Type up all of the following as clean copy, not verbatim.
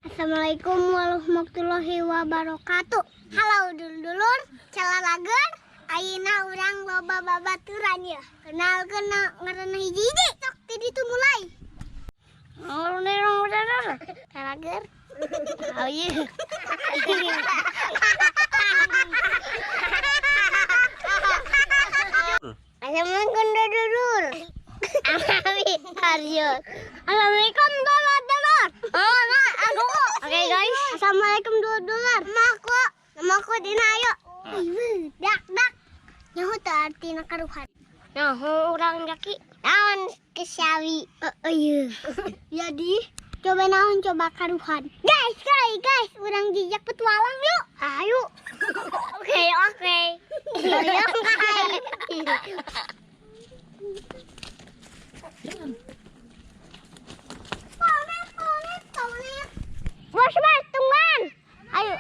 Assalamualaikum warahmatullahi wabarakatuh. Halo dulur-dulur, calalager. Ayeuna urang loba babaturan ya. Kenalkeun ngaranna hiji-hiji. Sok ti ditu mulai. Calager. Oh iya. Assalamualaikum dulur. Assalamualaikum dulur-dulur. Oh, nah, aku. Oke guys. Assalamualaikum dulur-dulur. Nama aku Dina, ayo. Dak dak. Nyaho teu artina karuhan. Nyaho urang jaki. Naon kesawi. Oh iya. Jadi coba naon coba karuhan. Guys, guys, guys, urang jejak petualang yuk. Ayo. Oke, oke. Bos, bos, tungguan. Ayo,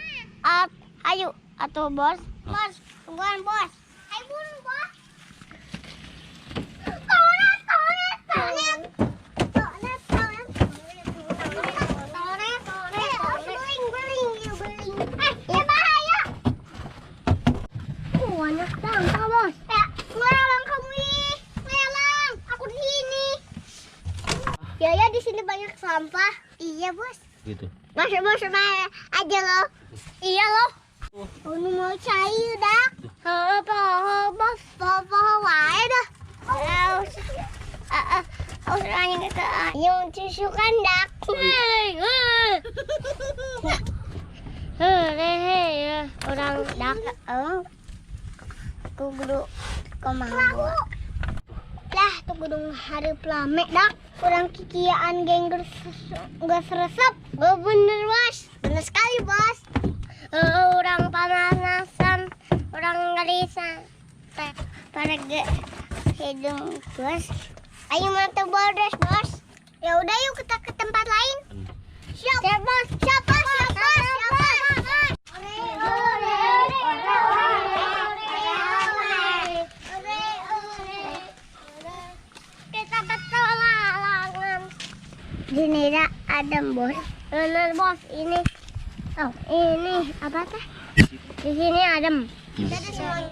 ayo, atau bos, bos, tungguan bos. Ayo buru bos. Tonet, tonet, tonet, tonet, tonet, tonet, tonet. Beling, beling, beling. Ya bahaya. Banyak sampah bos. Ya, ngelalang kamu ih, ngelalang. Aku di sini. Ya, ya di sini banyak sampah. Iya bos. Gitu. Bos, bos, aja loh. Iya loh. Oh, mau cair dah. Poho, bos, poho, wae dah. Yang susukan dak. Orang dak, kudu kumaha. Lah, tuh gedung hari pelame dak. Kurang kikiaan geng geus resep. Oh, bener bos, bener sekali bos. Orang pemanasan, orang ngerisan, pada hidung bos. Ayo mata bodos bos. Ya udah yuk kita ke tempat lain. Siap, siap bos, siap bos, siap bos, siap bos. Kita petualangan. Gini dah ada bos. Bener bos ini. Oh, ini apa teh? Di sini adem. Dadah semuanya.